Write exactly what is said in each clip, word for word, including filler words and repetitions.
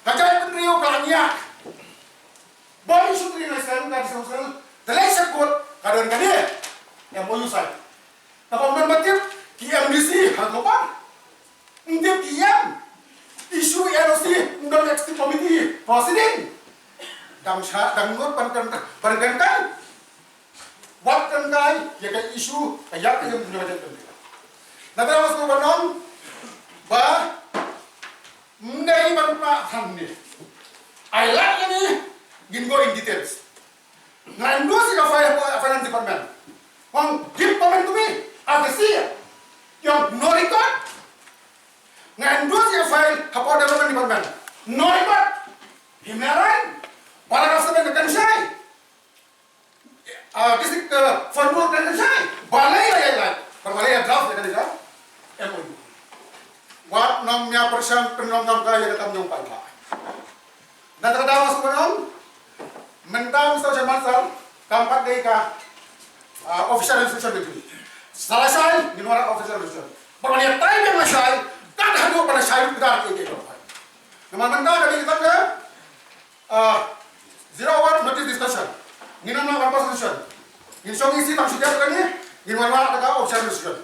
Ka jaitbynriew ka la ngiah. Ba issue Three Nine Seven ka dei sawsel. Te lei sha kut ka don kane. M O U sign. Te ba men ba tip ki M D C ha Copper. Ym tip ki ïam. Issue N O C ym don executive committee proceeding. Dang sha dang nud ban kan ban kan kan. Wat kan kai ïa ka issue ka ïa ka ïam ïa ka jaitbynriew. Na ka daw sngewbha ban ong ba ym dei ban pah than ne. Ai lad ïa ni ngin go in details. Nga endorse ïa ka file hapoh finance department. Ong give comment to me as the C E O. Ïa no record. Nga endorse ïa ka file hapoh development department. No record. Hynrei ba la ka seven ka kan shai. Ah, district, ah, fund rule kan shai. Balei la ïa la. Balei ïa draft ïa kan ïa M O U. Wat nym ïa pyrshang pynlong kam ka ïa ka tam ñiong paidbah. Na ka daw sngewbha ban ong. Mynta Mister Chairman Sir, kam pat dei ka, ah, official resolution ka jong ngi. Sa la shai, ngin wanrah official resolution. Ba la ïa tai biang la shai, kat haduh ba la shai ruh kita ki ki. Namar mynta ka dei kita ka Ah, zero hour notice discussion. Ngin ym lah ban pass resolution. Ngin shong E C tang shi tarik kane, ngin wan wad da ka official resolution.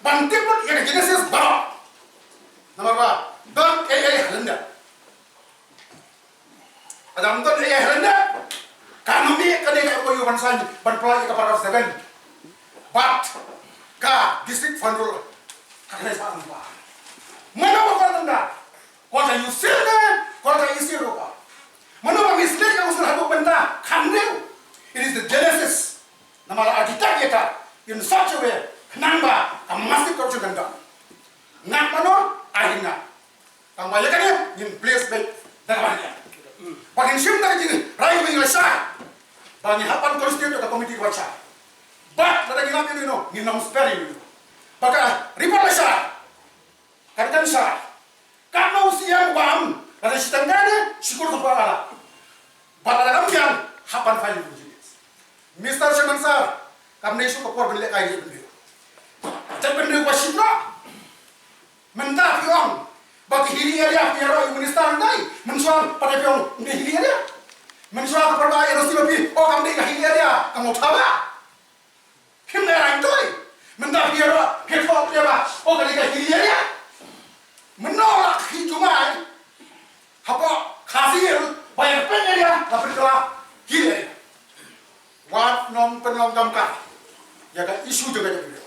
Ban tip lut ïa ka genesis baroh. Namar ba don A I ha lyndet. Lada ym don A I ha lyndet, kan ym mih kane ka M O U ban sign, ban pynlait ïa ka paragraph seven. Bad ka district fund rule. Ka kane sa ym ba. Mano ba ka lyndet? Kwah ka U C L ne, kwah ka E C ruh. Mano ba mislead ka U C L haduh bynta? Kam dei. It is the genesis. Namar la architect ïa ka in such a way khnang ba ka massive corruption kan don. Ngam mano, ai ngam. Tang ba ïa kane ngin place beit da kaba ïa. Ba ngin shim da ka jingrai ba ngin la shai. Ba ngin hap ban constitute ka committee kaba shai. Ba lada ngin lam ïa uno, ngin ym spare ïa uno. Ba ka report la shai. Kan kan sa. Katno u siem u bam. Lada shi tang kane, shi kur tu para. Ba lada kam biang, hap ban file u jidit. Mister Chairman Sir, kam ne shu ka por ban leh kai jidit bynriew. Jidit bynriew ba shi tro. Mynta phi ong. Ba ki hilly area phi ïaroh ïa u minister ngai. Mynshuwa pat phi ong, ym dei hilly area. Mynshuwa ka por ba ïaroh shi ba phi, oh kam dei ka hilly area, kam ong thaba. Phim lehrain toi. Mynta phi ïaroh, phi thoh phi ba, oh ka dei ka hilly area. Mynno la ka khih jumai hapoh Khasi Hills ba ïa ka pynïaid ïa ka pynkylla hilly area. Wat nym pynlong kam ka ïa ka issue jong ka jaitbynriew.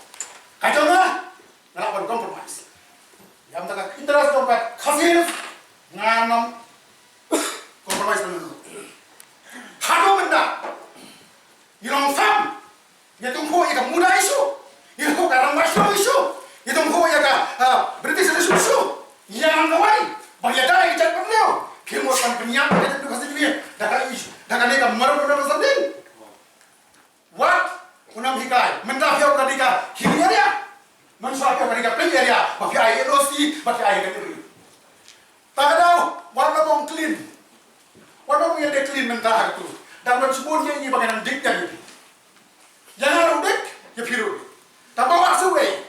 Ka jong nga, nga lah ban compromise. Ïa mynta ka interest jong ka Khasi Hills, ngan nym compromise na mynno. Haduh mynta ngi long sam. Ngi tong phuh ïa ka Munda issue. Ngi tong phuh ka Rangbah Shnong issue. Ngi tong phuh ïa ka, ah, British issue issue. Ïa ngan kawei ba ïa dei ka jaitbynriew. Phi mut ban pynïap ka jaitbynriew ka sdang da ka issue, da kane ka memorandum of understanding. Wat u nam hikai mynta phi ong ka dei ka hilly area. Mynshuwa phi ong ka dei ka plain area ba phi ai N O C ba phi ai ka dei. Ta ka daw wat la bong clean. Wat la bong ïa dei clean mynta ha ka tu. Dang don shibun ïa ngi ba ngan dik ïa ngi. Ïa nga ruh dik, ïa phi ruh dik. Tang ba wat sawei.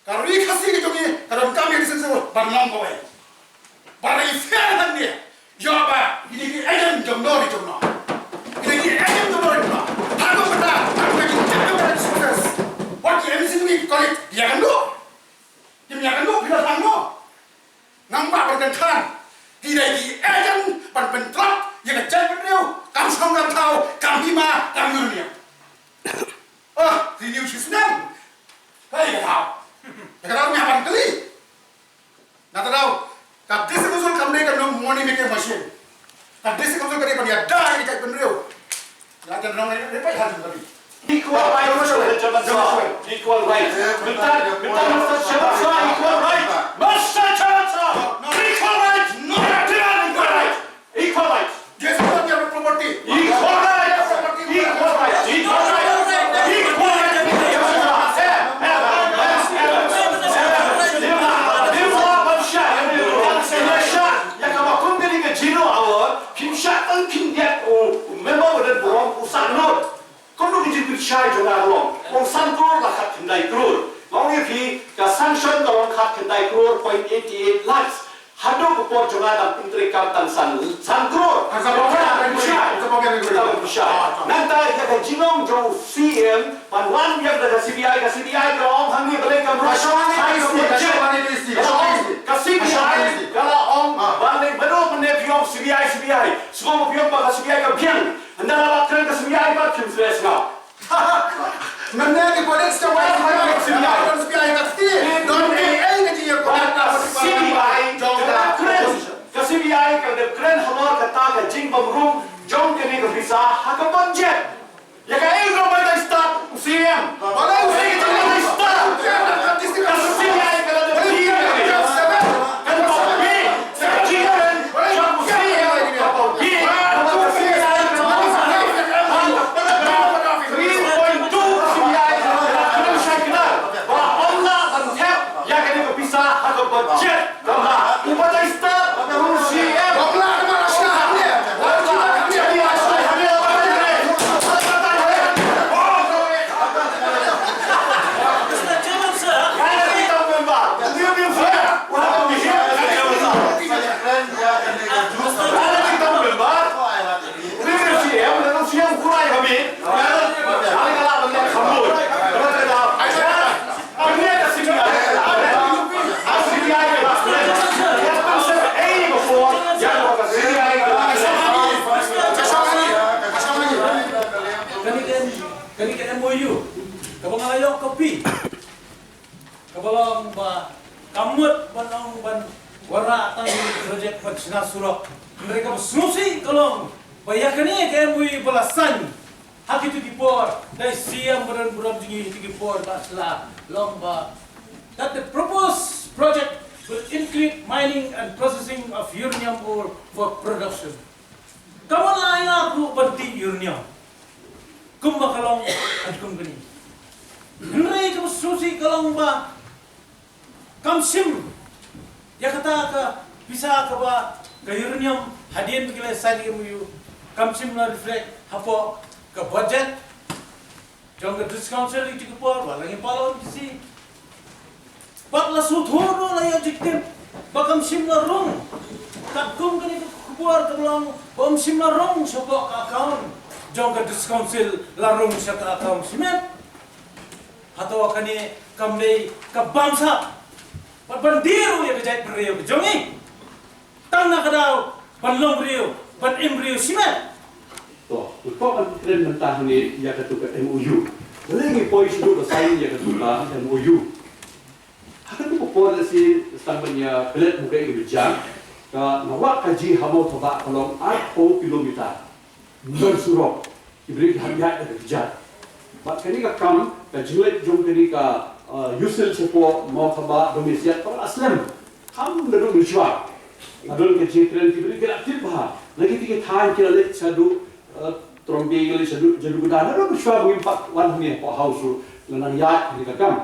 Ka ri Khasi ka jong ngi ka donkam ïa ki seng seng ban long kawei. Ba ri fair hangne. Ïoh ba ki dei ki agent jong no ri jong no. Ki dei ki agent jong no ri jong no. Ha ko mynta ha ko ki tip jong ka success. Wat ki M C ki college ïa kan duh. Kim ïa kan duh ki la thang no. Nang ba ban kan than. Ki dei ki agent ban pyntlot ïa ka jaitbynriew, kam shong kam thaw, kam hima kam ïurniam. Ah, renew shi snem. Ka ïa ka thaw. Ïa ka thaw ïa ban kylli. Na ka daw ka district council kam dei ka money making machine. Ka district council ka dei ban ïada ïa ka jaitbynriew. Ïa ka nong ïa ka dei ban ïada ïa ka. Equal rights, Mister Chairman Sir. Equal rights. Mister, Mister Chairman Sir, equal rights. Mister Chairman Sir, equal rights. No, equal rights. Equal rights. This is not your property. Equal rights. Equal rights. Equal rights. Equal rights. Ïa kaba kum kane ka zero hour, phim shah tang khyndiat u member u dang burom u sah lut. Kumno ki jingpynshai jong nga ka long, ong san klur la khatkhyndai klur. Nga ong ïa phi, ka sanction ka long khatkhyndai klur point eighty eight lakhs. Haduh ka por jong nga dang pyntrei kam tang san, san klur. Ka sa bok ka, ka sa bok ka. Nangta ïa ka jinglong jong u C M, ban wan biang da ka C B I, ka C B I ka la ong hangne balei kam rung. Ka C B I ka la ong balei, bad u pyneh phi ong C B I, C B I. Sngewbha phi ong ba ka C B I ka biang. Ynda la kren ka C B I ba kim sngewbha. Mynne ki police ka wan ka C B I ka kti. Don ki ei ka ji ya police ka C B I jong ka kren. Ka C B I ka dep kren halor kata ka jingbymrum jong kane ka pisa ha ka budget. Ya ka ei ka budget start C M. Wala u ei ka budget start. Ka C B I ka dep kren. Kan ba bi. Kane ka, kane ka M O U kaba nga la ïoh copy. Kaba long ba ka mut ban ong ban wanrah tang ïa ki project ban shna surok. Hynrei kaba sngewsih ka long ba ïa kane ka M O U ba la sign ha kito ki por da i C M ba don burom jong ngi ha kito ki por ba la long ba that the proposed project will include mining and processing of uranium ore for production. Ka mut la ïa ruh ban tih uranium. Kumba ka long, kum kane. Hynrei kaba sngewsih ka long ba kam shim ïa kata ka pisa kaba ka uranium hadien ba ki la sign ïa ka M O U. Kam shym la reflect hapoh ka budget jong ka District Council ïa kito ki por, ba la ngi pynlong kisi. Bad la shu thur ruh la ïa jingtip ba kam shym la rung. Katkum kane ka khubor ka long ba kam shym la rung shapoh ka account jong ka District Council, la rung sha ka account shimet. Hato kane kam dei ka bamsap bad ban die ruh ïa ka jaitbynriew ka jong ngi? Tang na ka daw ban long briew, ban im briew shimet. To, to ban kren mynta hangne ïa katu ka M O U. Lada ngi poi shuh ba sign ïa katu ka M O U. Ha katu ka por lehse tang ban ïa klet muka ïa ka bijak. Ka Mawkaiaw ka jia ha Mawthabat ka long arphew kilometer. Ym don surok. Ki briew ki hap ïaid da ka kjat. Bad kane ka kam, ka jingleit jong kane ka, uh, U S I L shapoh Mawkhamat, Domiasiat, tang la slem. Kam da duk mynshuwa. Nga don ka jingkren ki briew ki la tip bha. Na kiti ki thaiñ ki la leit shaduh, uh, Trombia, ki la leit shaduh, shaduh Jaduguda. Na duk mynshuwa ba ngim pat wan hangne hapoh House ruh. Nga nang ïaid kane ka kam.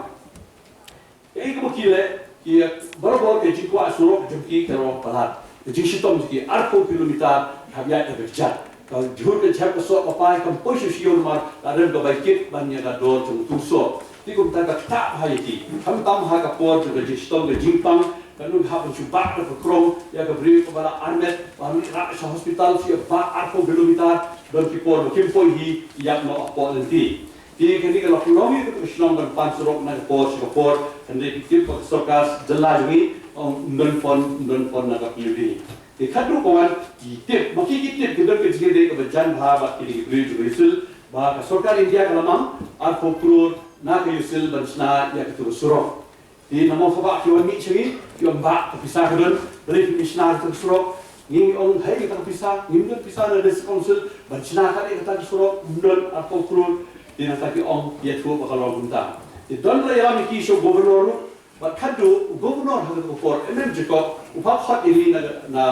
Kaei kaba ki leh, ki, barabor ka jingkwah surok jong ki ka long palat. Ka jingshitom jong ki arphew kilometer, hap ïaid da ka kjat. Ka jhur ka jhep ka soh ka pai kam poi shuh shuh namar la rem ka bai kit ban ïa ka dor jong utu u soh. Te kumta ka ktah bha ïa ki. Khamtam ha ka por jong ka jingshitom ka jingpang, ka nang hap ban shu bah da ka krong ïa ka briew kaba la armet, ba mih rah sha hospital shu ïa bah arphew kilometer, don ki por ba kim poi hi ïap noh hapoh lynti. Te kane ka la pynlong ïa katu ka shnong ban pan surok na ka por sha ka por, hynrei phi tip ba ka sorkar jylla jong ngi, ym don fund, ym don fund na ka P U D. Te katno ka wan, ki tip, ma ki ki tip, ki don ka jingïadei kaba jan bha bad kine ki briew jong ka U S I L, ba ka sorkar India ka la mang arphew klur na ka U S I L ban shna ïa katu ka surok. Te na Mawkhamat ki wan mih sha ngi, ki ong bah ka pisa ka don, balei phim shna kata ka surok. Ngi ong hei kata ka pisa, ngim don pisa na District Council ban shna kata ka surok, ym don arphew klur. Te nangta ki ong ïathuh ba ka long kumta. Te don la ïalam ïa ki sha u Governor ruh, bad khadduh u Governor ha kata ka por, M M Jacob, u hap khot ïa ngi na, na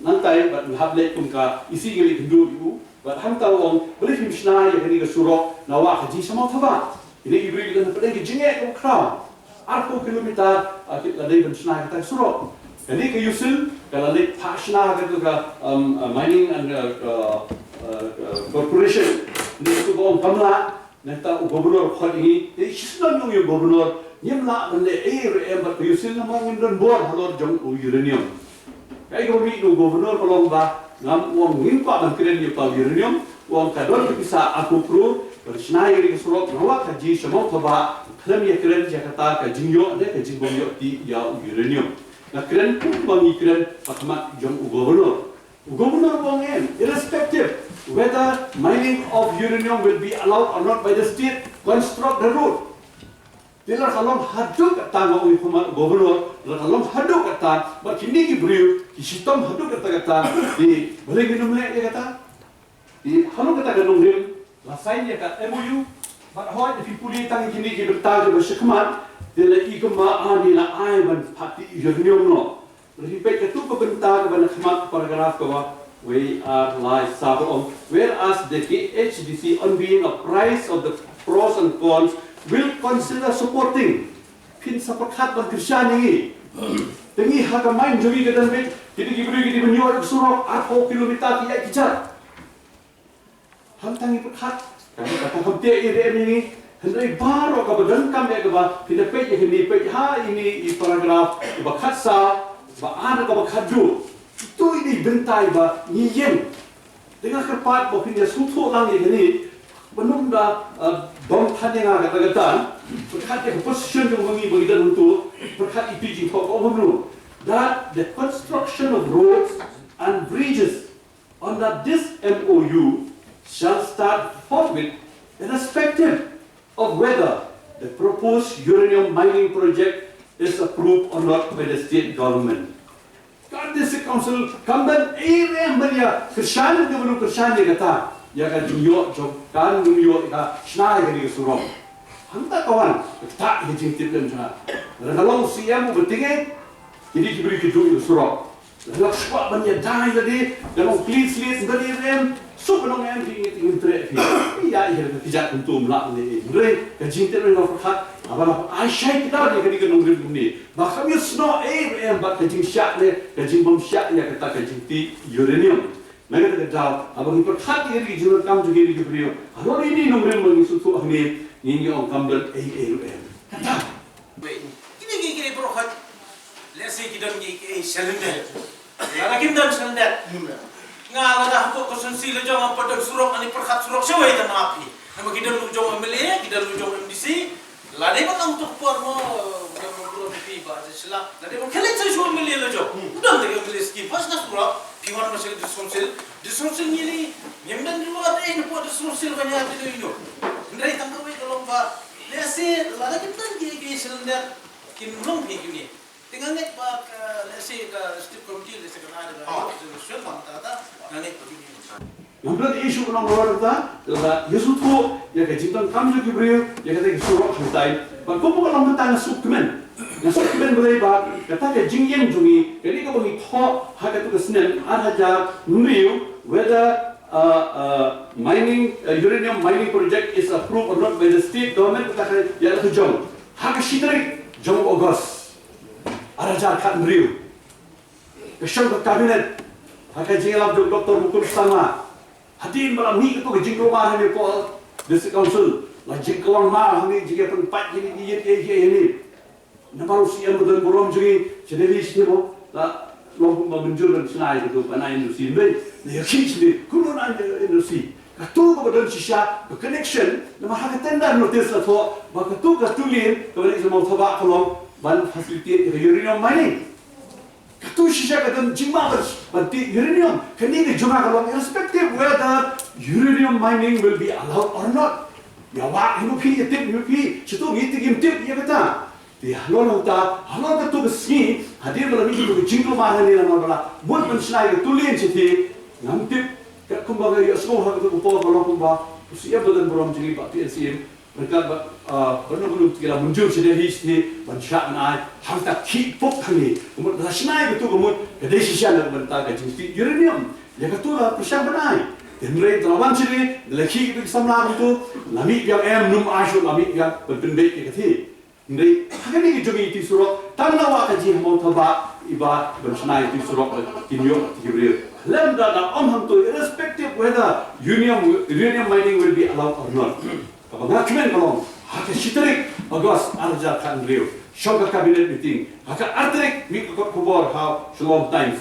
nangtai bad ngi hap leit kum ka E C, ngi leit kynduh ïa u. Bad hangta u ong balei phim shna ïa kane ka surok na Wahkaji sha Mawkhamat. Kine ki briew ki don hapdeng ka jingeh kaba khraw. Arphew kilometer, ah, ki la dei ban shna kata ka surok. Kane ka U S I L ka la leit phah shna ha katu ka, um, uh, mining and, uh, uh, uh, corporation. Kane katu ka ong kam lah, nangta u Governor khot ïa ngi. Te shisnem ïa u Governor, ngim lah ban leh ei ruh em bad ka U S I L namar ngim don bor halor jong u uranium. Kaei kaba mih na u governor ka long ba ngam, u ong ngim kwah ban kren ïa uta u uranium, u ong ka don ka pisa arphew klur ban shna ïa kane ka surok, namar ka jingsngewthuh ba khlem ïakren ïa kata ka jingïoh ne ka jingbym ïoh tih ïa u uranium. Nga kren kumba ngi kren ha khmat jong u governor. U governor u ong em, irrespective whether mining of uranium will be allowed or not by the state, construct the road. Te lada ka long haduh katta, nga ong ïa u governor, lada ka long haduh katta, bad kine ki briew ki shitom haduh katta katta, te balei ngin ym leh ïa kata? Te halor kata ka nongrim la sign ïa ka M O U, bad hooid, phi pule tang kine ki bynta kiba shakhmat, te la i kumba ani la ai ban phah tih uranium noh. Lada phi peit katto ka bynta kaba na khmat, paragraph kaba wei ar lai saw, ba ong, whereas the K H D C, on being apprised of the pros and cons, will consider supporting. Phin sa pyrkhat ban kyrshan ïa ngi. Te ngi ha ka mind jong ngi ka dang bit, kine ki briew ki dei ban ïoh surok arphew kilometer ki ïaid ki jot. Hangta ngi pyrkhat, ka, ka, ka, kam tieng ïa re ïa ngi. Hynrei baroh kaba donkam ïa kaba phin da peit ïa kine, peit ha ine i paragraph ba khatsaw, ba ar, kaba khatduh. Ito i dei bynta ba ngi ïeng. Te nga kyrpad ba phin ïa sngewthuh lang ïa kine. Ba nym da, eh, bym than ïa nga kata kata. Pyrkhat ïa ka position jong ngi ba ngi don hangto. Pyrkhat ïa i jingthoh ka ong kumno. That the construction of roads and bridges under this M O U shall start forthwith, irrespective of whether the proposed uranium mining project is approved or not by the state government. Ka District Council kam don ei ruh em ban ïa kyrshan, ïa ban kyrshan ïa kata, ïa ka jingïoh jong, kan ym ïoh ïa ka shna ïa kane ka surok. Hangta ka wan, ka ktah ïa ka jingtip lem jong nga. Lada ka long u C M uba tieng, kine ki briew ki duh ïa ka surok. Lada shuwa ban ïada ïa lade, ka long clean slate, ym don ei ruh em, suk ban ong em phi, ngi, ngim treh phi. Ïa, ïa ka kjat kumto ym lah ne ei. Hynrei ka jingtip lem jong nga pyrkhat, haba la ai shai kdar ïa kane ka nongrim kumne. Ba kam ïasnoh ei ruh em bad ka jingshah ne ka jingbymshah ïa kata ka jingtih uranium. Na kata ka daw, haba ngi pyrkhat ïa ka jingdonkam jong kine ki briew, halor ine i nongrim ba ngi sngewthuh hangne, ngi, ngi ong kam don ei ei ruh em. Kata. Wei, kine ki, kine baroh, lehse ki don ki, ki, eh, cylinder. Lada kim don cylinder. Nga lada hapoh constituency la jong, nga pat don surok, ani pyrkhat surok shawei tang ma phi. Namar ki don la jong M L A, ki don la jong M D C. Lada ban ong tuk por mo, eh, mo bro phi ba, sila. Lada ban khalid sa shu M L A la jong. Hmm. Don de M L A scheme, pas na surok, phi wan ma sha district council. District council ngi ni, ngim don ruh lada eh, na pok district council ban ïa phi do ino. Hynrei tang kawei ka long ba, lehse, lada kim don ki, ki cylinder, kin long phi kine. Te nga ngeit ba ka, lehse ka State Committee, lehse ka na da ka resolution ba mynta ta, nga ngeit ba kine. Nga mut issue ka long ba mynta, lada ïa sngewthuh ïa ka jingdonkam jong ki briew ïa kata ka surok hangtai. Bad kumba ka long mynta nga sngewkmen. Nga sngewkmen balei ba kata ka jingïeng jong ngi, kane kaba ngi thoh ha katu ka snem ar hajar hynriew, whether, uh, uh, mining, uh, uranium mining project is approved or not by the state government, kata ka ïa la ka jong. Ha ka shi tarik jong u August ar hajar khathynriew, ka shong ka cabinet ha ka jingïalap jong Doctor Mukul Sangma. Hadien ba la mih katu ka jingkulmar hangne hapoh District Council, la jingkulmar hangne, jingïapynpait hangne, ïa, ïa, ïa, ïa, ïa. Namar u C M ba don burom jong ngi sha Delhi sha mo, la long kumba mynjur ban shna ïa katu, ban ai N O C, hynrei la ïa khih sha Delhi, kumno ban ai N O C? Katu kaba don shisha ka connection, namar ha ka tender notice la thoh ba katu ka two lane kaba leit sha Mawthabah ka long ban facilitate ïa ka uranium mining. Katu shisha ka don jingma ban, ban tih uranium. Kane ka jong nga ka long irrespective whether uranium mining will be allowed or not. Ïa wad hi ma phi, ïa tip hi ma phi, sha tu ngi te ngim tip ïa kata. Te halor hangta, halor katu ka sngi, hadien ba la mih katu ka jingkulmar hangne, namar ba la mut ban shna ïa ka two lane shatei, ngam tip, katkum ba nga ïohsngew ha katu ka por ka long kumba u C M ba don burom jong ngi, Bah P N C M, ryngkat bad, ah, bad nongkyndong, te ki la mynjur sha Delhi shatei ban shah ban ai. Hangta khih puk hangne, ka mut la shna ïa katu ka mut ka dei shisha na ka bynta ka jingtih uranium. Ïa katu la pyrshang ban ai. Te hynrei te la wan shatei, la khih katu ki samla kumtu, la mih biang em, ym ai shuh, la mih biang ban pynbeit ïa kata. Hynrei ha kane ka jong i tih surok, tang na wah ka jingmut haba iba ban shna i tih surok, kin ïoh ki briew. Lem da na ong hangto, irrespective whether uranium, uranium mining will be allowed or not. Kaba nga kmen ka long, ha ka shi tarik August ar hajar khathynriew, shong ka cabinet meeting, ha ka ar tarik mih ka kot khubor ha Shillong Times.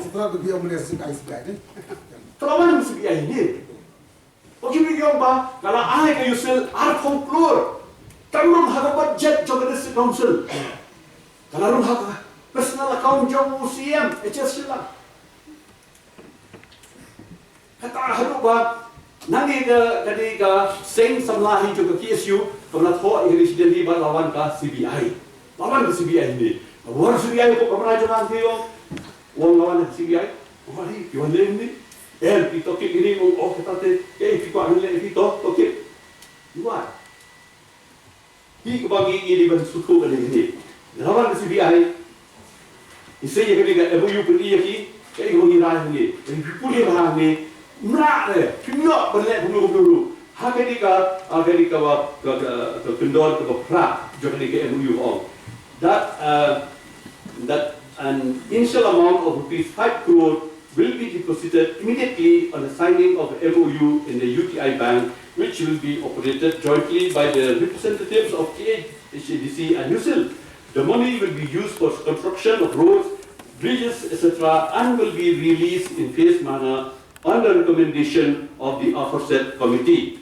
Sa tang da phi ong mynne sa ka ai C B I ne. Te la wan C B I ne. Ba ki briew ki ong ba ka la ai ka USIL arphew klur. Kam rung ha ka budget jong ka District Council. Ka la rung ha ka personal account jong u C M H S Shylla. Kata haduh ba nangne ka, ka dei ka seng samla hi jong ka K S U, ka la thoh ïa ka dei sdang hi ba la wan ka C B I. La wan ka C B I hi ne. Ka wan C B I ko ka mra jong ngi ong. Ong la wan ka C B I. Ong hi ki wan lem ni. Eh, ki tohkit ini ong, oh, kata te, eh, ki kwah lem ki toh, tohkit. Wan. Hi kaba ngi ngi dei ban sngewthuh ka dei kane. Lada wan ka C B I, i sei ïa kane ka M O U pyni ïa ki, kaei kaba ngi rai hangne. Ka dei phi pule bha hangne. Mrad re, phi ïoh ban leh kumno kumno ruh. Ha kane ka, ha kane ka ba, ka, ka, ka kyndon kaba phra jong kane ka M O U ong. That, uh, that an initial amount of rupees five crore will be deposited immediately on the signing of M O U in the U T I Bank, which will be operated jointly by the representatives of K H A D C and USIL. The money will be used for construction of roads, bridges, et cetera, and will be released in phased manner on the recommendation of the aforesaid committee.